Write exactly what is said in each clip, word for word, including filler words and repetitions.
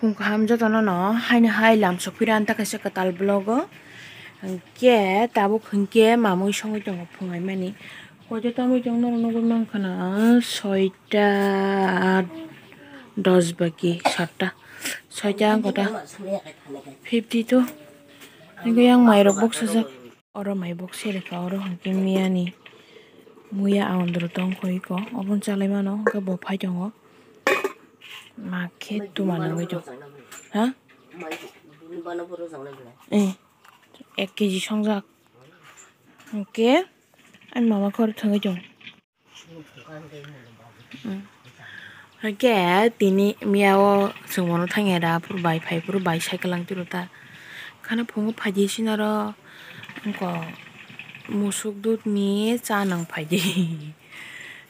Phung kaham jotono no haino hai lam sokphira anta kaisa kwtal vlog o. Hwnkhe tabuk hwnkhe mamui songwi tongo phung haimani. Koito tamwi tong norok nugwi mankha na soita, aa, dos baki satta. Soita wngkha ta fifty two. Hwnkhe yang mairok boksajak. Oro mai bok sereka oro hwnkhe miyani muya aondro tongkha iko. Oboni chalai mano hwnkhe bo phai tongo. Ma khe tuma nangwi tong. Ha? Eh. Ek K G songjak. Hwnkhe ani mama khoro thangwi tong. Hwnkhe tini miya o chwng bono thangya da phuru bai phai phuru bai cycle lang tiro ta. Khana phungo phaidi sinaro wngkha musuk dudni cha nang phaidi.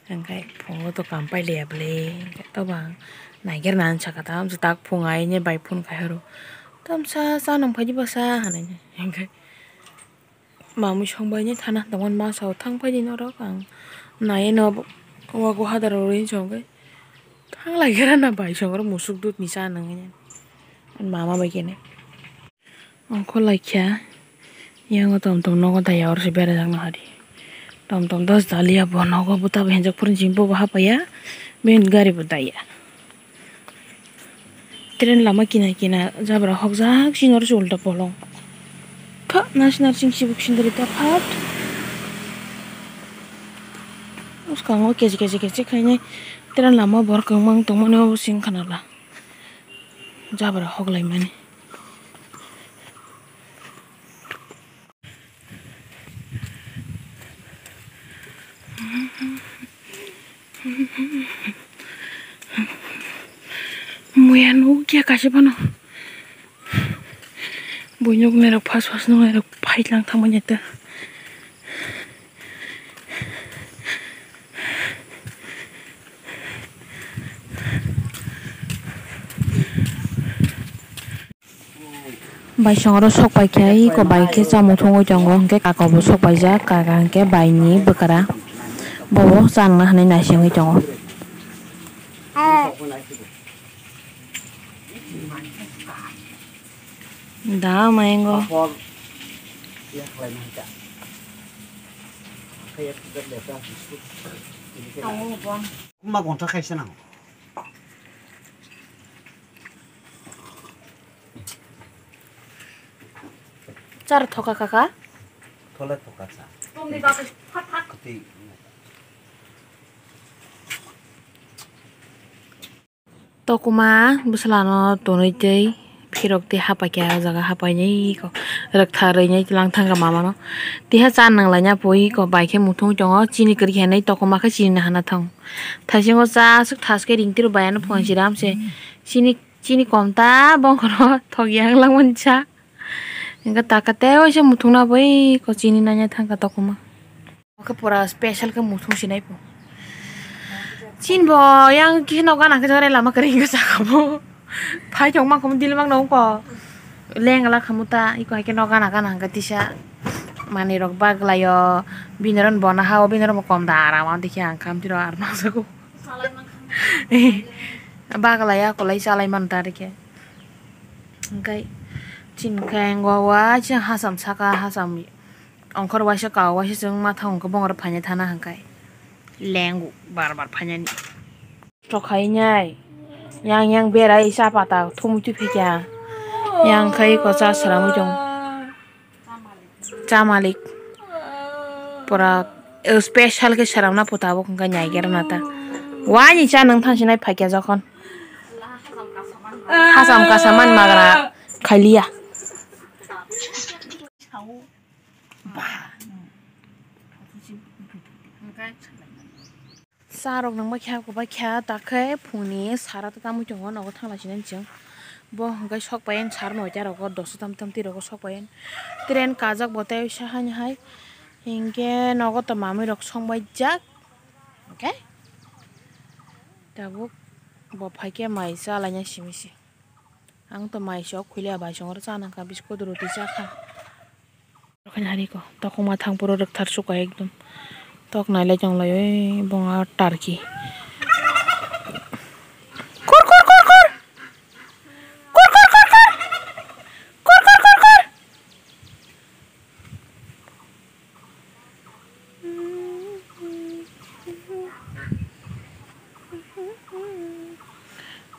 Hwnkhe phungo to kam pailiya bwle hwnkhe tobo ang naiger nani sakha ta amsa tak phung aini bai phone khai horo. Tamsa cha nang phaidi bwsa hinwi hwnkhe. Mamui songbaini thana tongmani masa o thang phaidi norok ang nai no wago hadar rw rinwi chongwi thang lai khe rana bai songro musuk dudni cha nangwi mama bai khe ne ongkho lai kha yango tom tom nogo daya oro se berajakno hari tom tom dos daliya bo nogo bwta bai hinjak phuru jim bo hapaiya bini gari bo daya. Train lama kinar kinar jabra hokjak sini oro se ulta polong. Kha nasi narsing sibuk sindiri ta phat. Bwskango kechi kechi kechi khainai train lama borok kwbangma tongmani obo sing khanala jabra hoklaimani. Muya nukya kaisa phano. Buino nuknairok fast fast nuknairok fight lang thangmani ta. Bai songro sok pai khe iko bai khe chamung thungwi tongo, hwnkhe kaka bo sok paijak, kaka hwnkhe bai ni bwkra, bobo channa hinwi naisingwi tongo. Da mayengo. Ma gonta khaisa nang. Char thoka kaka. Thole thoka cha. Tokuma bwswlano tonwi tei phirok tei hapaikha o jaga hapainai kok rwktharwi nai langthangkha mamano. Tiha cha nanglaina pui kok bai khe muthungwi tongo chini kwrwi khe hinwi tokuma khe chini nahana thang. Thaisingo cha aswk thaskhe ringtiro bai ano phone chiram se chini. Chini kom ta bongkoro thok yang langmani cha. Hingke taka tei waisa muthungna bai ko chini nanya thangka tokuma. Oke pura special ke muthung sinai po. Chin bo yang kisa no gana kisa lama kering ke saka bo. Phai tong ma kom dil mang nong ko. Leng la khamu ta iko hai ke no gana gana hingke tisa. Mani rok baglayo bini ron bona ha o bini ron bo kom da ara wan dikhe ang kham tiro ar ma sako. Baglai ya kolai chalai man ta rikhe. Hingkai chini khe ang waisa hasam saka hasam ongkhor waisa kau waisa chwng ma thang khe bongor phaina thana hingkai lengu bar bar phainani. Khainai yang yang berai cha pata thumui twi phikya yang khai ko cha sramwi tong. Cha malik. Pura, eh, special khe sramna po tabuk hwnkhe naigerna ta. Wani cha nwng thangsinai phaikya jokhon. Hasam kasaman magra khailiya. Cha rok nang bai kha, bai kha, ta khe phungni sara ta tamui tongo, nogo thang lai sinai chwng. Bo hwnkhe sok pai ani sar noita rogo, doso tam tam twi rogo sok pai ani. Train kajak bo tei sa hani hai. Hinkhe nogo to mamui rok song bai jak. Hwnkhe tabuk bo phai khe mai cha laina simi se. Ang to mai sok khulia bai songro cha nang kha, biscuit roti cha kha. Rokhani hari ko tokma thang puro rwkthar suka ekdom. Tok nailai tong lai oi bonga tarki. Kur, kur, kur, kur.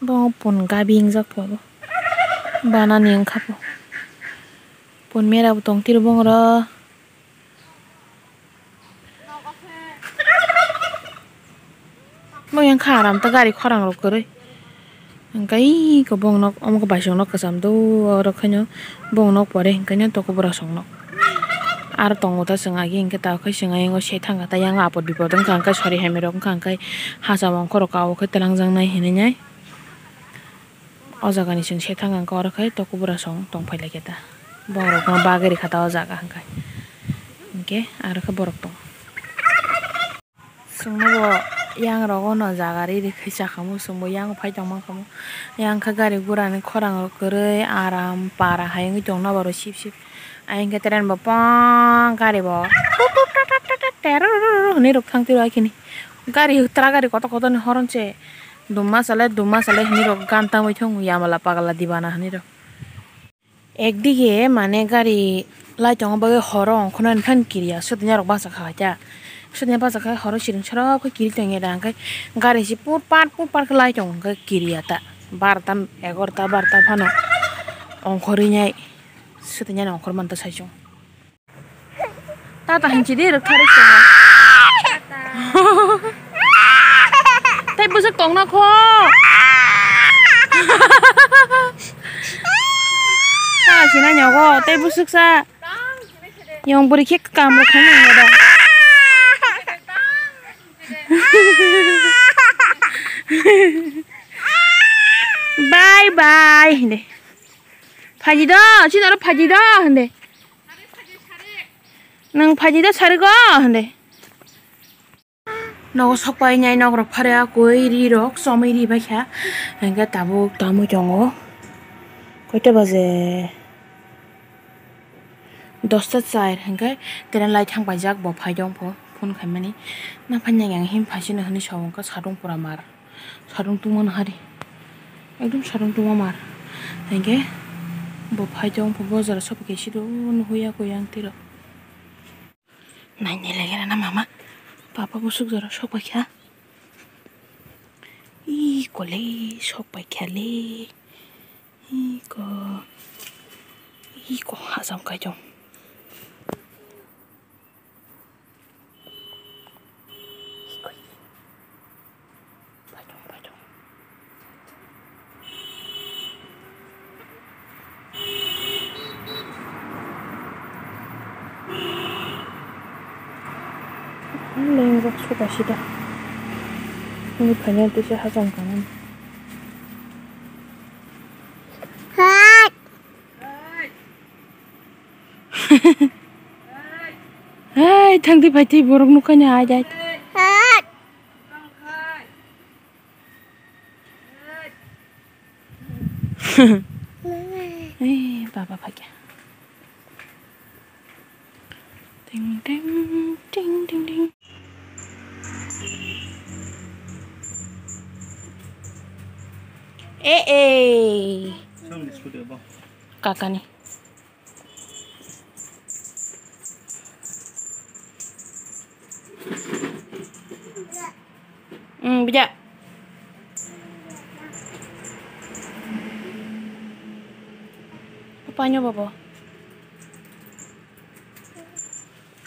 Bo pun gabi wngjak po abo. Banani wngkha po. Pun mera bo tong tiro bongoro. Bo yang kha aram ta gari khorang rok kwrwi. Hwnkhe iko bong nok omo khe baisong nok kwcham do oro khaino bong nok pore hwnkhe no toko bwrasong nok. Aro tongo ta chwng agi hwnkhe ta khe chwng ayang o se thang kha ta yang apot bipot wngkha hwnkhe sori hamya rok wngkha hwnkhe hacham ongkhorok ka o khe twlangjaknai hinwi nai. O jaga ni chwng se thang ang khe oro khe toko bwrasong tong phai lai khe ta. Borok no bagwi rikha ta o jaga hwnkhe. Hwnkhe aro khe borok tong. Chwngno bo yang rogo no jaga ri ri khe chakhamu chwngbo yang phai tong mankhamu. Yang khe gari gura ni khorang rok kwrwi aram para hai wngwi tong nabo aro sip sip. Ayang khe train bo pang gari bo terrrr hinwi rwk thang tiro akhini. Gari tra gari kotor kotor ni horon se duma chale duma chale hinwi rwk gan tangwi thung yamala pagala dibana hinwi rwk. Ekdige mane gari lai tongo bagwi horo ongkhornani phan kiriya, sotini norok bachakha khaita. Sotini bachakha horo siring sorok khe kiri tongya da, hwnkhe gari se pur par pur par khe lai tongo, hwnkhe kiriya ta. Barota, egarota, barota phano ongkhorwi nai, sotini ani ongkhor manta saichung. Tata hinchidi rwktharwi se. Tei bwswk tongna kho. Tata sina nyogo tei bwswk sa. Yong bwrwi khe kam rok khaina nang da. Bye bye hinde. Phaidi do, chini oro phaidi do hinde. Nwng phaidi da sarigo hwndi. Nogo sokpai nai nok rok phare a koi ri rok chomwi ri baikha. Hwnkhe tabuk tamwi tongo. Koita baje? Dosta char hwnkhe train lai thang paijak bo phai tong pho phone khaimani. Nang phai nai ang him phaisino hwnwi sa wngkha sadung pura mar. Sarung tungma nahari. Ekdom sarung tungma mar. Hingke bo phai tong pho bojaro sopai khe siro nuhuya kuyang tiro. Naini lege rana mama. Papa bo suk jora sopai kha. Iko le sopai kha le. Iko. Iko hajam kai tong. Lengjak soba sida. Ini final tisa hajam kanani. Hai, thangdi phaidi borok nukha ni hai dai. Hai. Eh, baba phaikha. Ting, ting, ting, ting, ting. Eh, eh. Kakani. Hmm, bija. Apa nyo babo?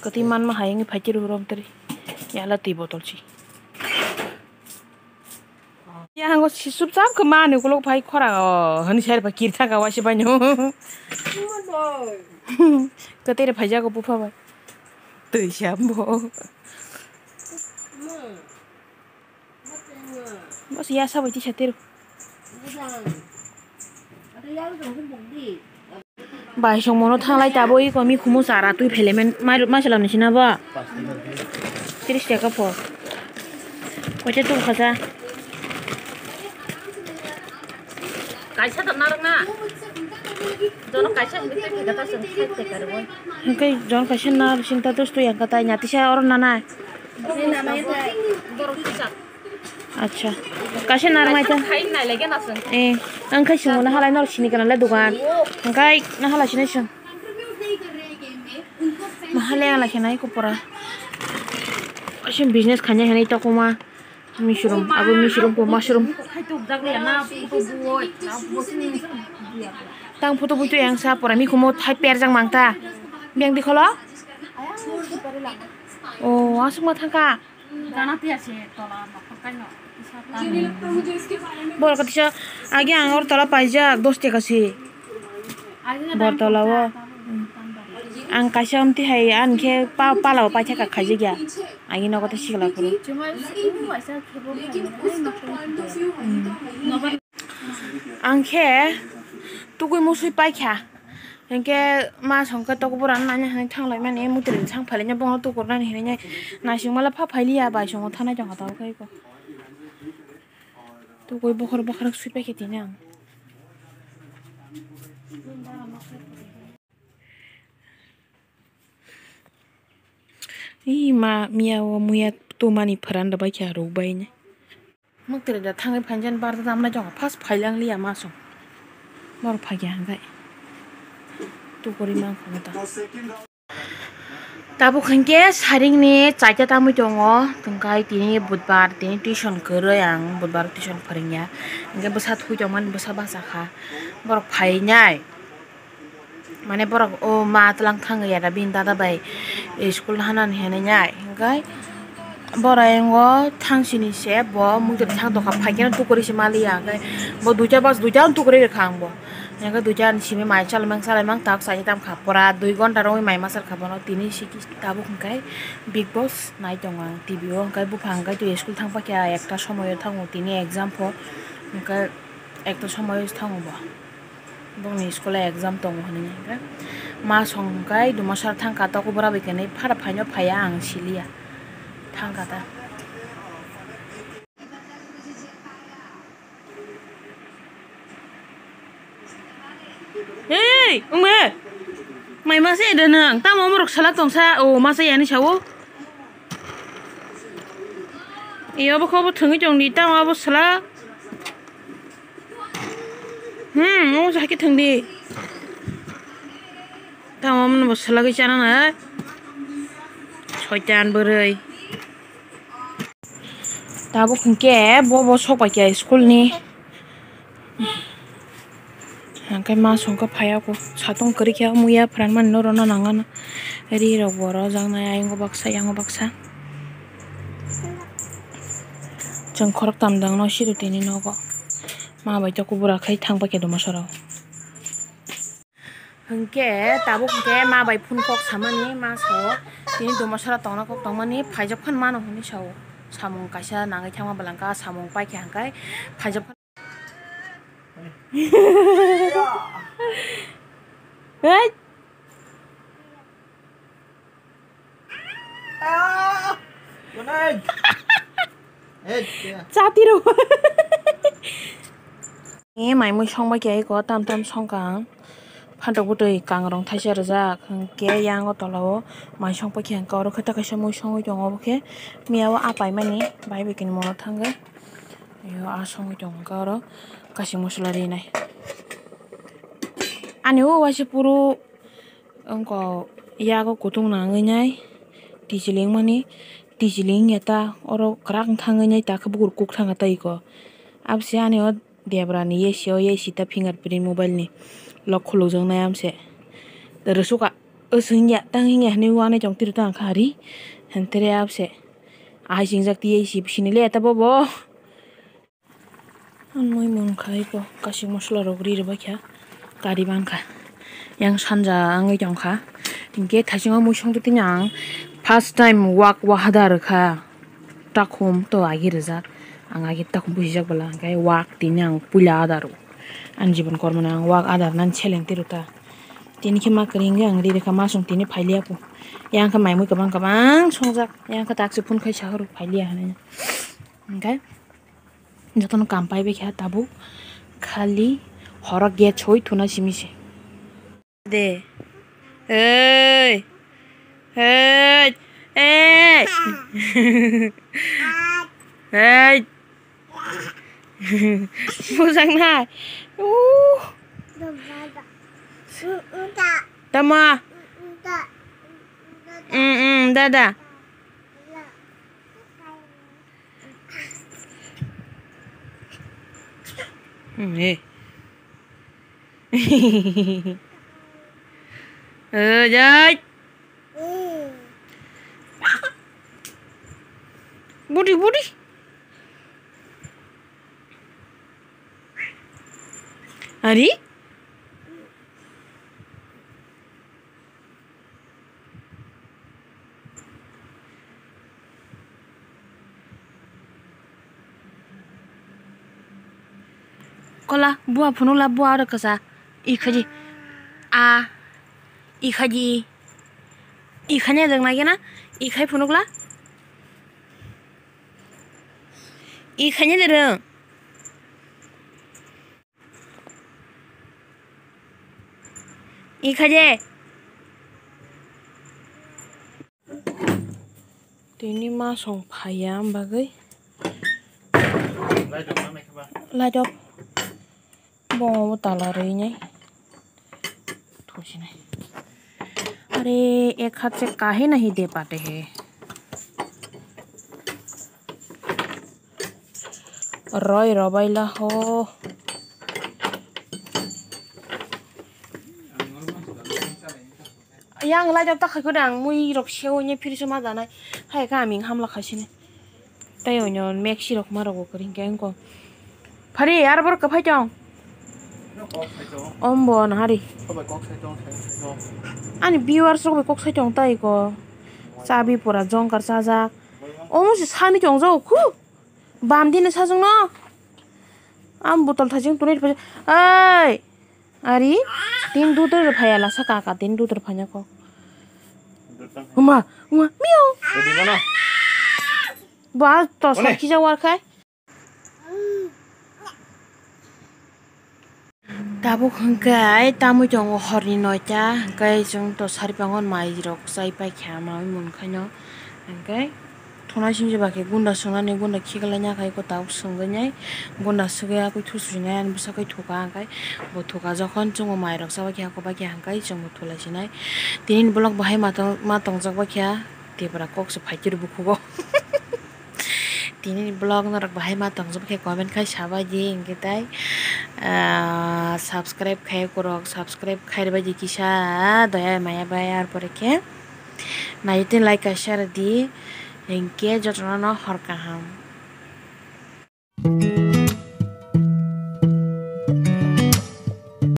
Kati man ma hayang phai chiru rom teri. Yala ti botol si. Ya hango si sup sap ke manu kuluk phai khora o. Hani ser pa kir thaka wasi banyo. Kati re phai jago bupha bai. Tui siam bo. Bos ya sabai ti satir. Bai song mono thanglai tabo i komi khumu chara tui phelemen mai ma selam ni sina ba. Tiris taka po. Koche tu khaja. Kaisa da narang na. Jono kaisa hingke teka teka song sek teka rwoi. Hingke jon kaisa nar sing ta dos tu yang kata nya tisa oro nana. Borok tisa. Acha. Kaisa nar mai ta. Kaisa khai nai lege na song. Eh, ang khai sung na halai nor sini kana le dukan. Ang khai na halai sini sung. Mahale ang lai khe nai ko pora. Asin business khanya hinwi tokuma. Misrum, abo misrum po mushroom. Tang photo buito yang sa pora mi kumo thai perjang mangta. Biang di kholo? O, asuk ma thangka. Borok kisa agi ang or tola paijak dos taka si. Bortola o. Ang kaisa amtwi hai ani khe pa-, pala o paithaka khaijak ya. Agi nogo tei sikla phuru. Ang khe tugui musui paikha. Hinkhe ma songkhe tokbura nani hinwi thanglaimani mutri bwsang phailaiya bono tukur nani hinwi naisingmala pha phailiya bai songo thanai tongkha tabukhe eko. Tugui bokhor bokhor sui paikhe tini ang. Ih, ma, miya o muya tumani pharan rwbaikha rwbaini. Mwktwrwi da thangwi phainjan bar da tamnai jongkha, first phailang liya masong. Borok phaikha hwnkhe. Tukuri mankha ta. Tabuk hwnkhe saringni chaita tamwi tongo, tongkai tini budbar, tini tuition kwrwi ang budbar tuition phwrwngya. Hwnkhe bwsa thui tongmani bwsa bachakha, borok phainai. Mane borok o ma twlang thangwi ya da bini dada bai school hanani hinwi nai. Hwnkhe borok ayang o thangsini se bo mungtwi thang tongkha, phaikhe tukuri se maliya. Hwnkhe bo duita bas duita tukuri rwkha ang bo. Hwnkhe duita ani simi mai chalaimang chalaimang tak chai tam kha. Pura dui ghonta romwi mai masa rwkha bono. Tini sikis tabuk hwnkhe Bigg Boss nai tongo ang T V o. Hwnkhe buphang hwnkhe twi school thang paikha ekta somoio thango tini exam pho. Hwnkhe ekta somoio thango bo. Bongni school o exam tongo hinwi hwnkhe ma song hwnkhe dumasar thangkha tokobora bai khenwi phara phaino phaiya ang siliya thangkha ta. Hey, wngma. Mai masa eda nang. Tamo omorok sala tongsa. O masa yani sawo. Iyo bo khobo thwngwi tongdi. Tamo abo sala. Hmm, o jahai khe thwngdi. Tamo omono bo salagwi chana nai. Soitan bwrwi. Tabuk hwnkhe bo, bo sok bai khe school ni. Hwnkhe ma songkhe phaiya kho. Satung kwrwi khe muya phwran mani norok no nangano. Ri rok bo rw jaknai ayang o baksa, yang o baksa. Chwng khoroktham dang no siri tini nogo. Ma bai tei kubura khai thang paikha dumasarok. Hwnkhe tabuk hwnkhe ma bai phone kok samani ma sao tini dumasara tongna kok tongmani phaijak phano mano hinwi sao. Samung kaisa nangwi thangma bwlangkha samung paikha hwnkhe phaijak phano. Hey! Chatiro. E mai mui song bai khe eko tam tam song kha ang. Phantok bwtwi kangrong thaisa rijak hwnkhe yang o tola o mai song pai khe ang khe oro khe ta kaisa mui songwi tongo obo khe miya o apai mani bai bai kini mono thangwi. Yo a songwi tongo hwnkhe oro kaisa mosola rinai. Ani o waisa puro. Wngkha yago kutung nangwi nai twichwlwng mani, twichwlwng wngya ta oro kwrak wng thangwi nai ta khe bukur kuk thangkha tei ko. Aboni ani o debra ni A C o A C ta fingerprint mobile ni lock khulukjaknai amse. Rwsukha, o swngya tang wngya hinwi uanai tong tiro ta wngkha ari hintere abse. Ahai singjak twi A C bisini le ta bobo. Ang mui mung khai ko kasik mosola rok ri rwbaikha kari bangkha yang sanja wngwi tongkha hinkhe thaisingo mui songtwi tini ang first time wak wahada rwkha takhum to agi rwjak ang agi takhum bujijak bwla hinkhe wak tini ang puila ada rw ani jibon kormani ang wak ada rwnani seleng twi rwkha tini khe ma kwrwi wngwi ang ri rwkha masong tini phailiya kho yang khe mai mui kwbang kwbang songjak yang khe taksi phone khai sahoro phailiya hinwi hinkhe. Jotono kam pai bai kha tabuk khali horo gate soi thuna simi se. De. Ei. Ei. Ei. Ei. Bujang na. Uh. Tama. Mm, mm, dada. Hmm, eh. Eh, jai. Budi, budi. Ari? Kola, bua phunukla, bua oro kwsa. I khaji. A. I khaji. I khanya dwng nai gena. I khai phunukla. I khanya dwrwng. I khaje. Tini ma song phaiya bagwi. Light off. Bo tala rwi nai. Thusinai. Are ek hat se kahe nahi de pate he. Roi robai la ho. Yang lai jok ta khai kho dang mui rok seo ne phiri se ma janai. Hai ka aming hamla khai sini. Tai onyo maxi rok ma rok bo kring ke engko. Phari ar bor ka phai tong. Om bo na hari. Ani viewers rok bai kok sai tong tai ko. Chabi pura jongkar chajak. Omo se sani chongjak khu. Bam dini sajwng no. Am botol thajing tunui phai. Ai. Ari. Tin dudur phaya la saka ka tin dudur phanya ko. Uma, uma, miau. Ba to sakhi jawar khai. Tabuk hwnkhe tamwi tongo horni noita, hwnkhe chwng to saripango mai rok chai paikha, mamwi munkhaino, hwnkhe thuna singje bakhe gunda swngnani, gunda khiklaina khai ko tabuk swngwi nai, gunda swgwi akwi thusuinai ani bwsakhe thuka, hwnkhe bo thuka jokhon chwngbo mai rok chabaikha, kobaikha, hwnkhe chwngbo thulaisinai. Tini vlog bahai ma tong-, ma tongjak baikha, Tipra kok se phaichwrwi bukhugo. Tini ni vlog norok bahai ma tongjak khe comment khai sabai di, hwnkhe tai, ah, subscribe khai korok, subscribe khai rwbai di kisa, doya maya bai, ar pore khe nai tei like kaisa rw di, hwnkhe jotono no hor kaham.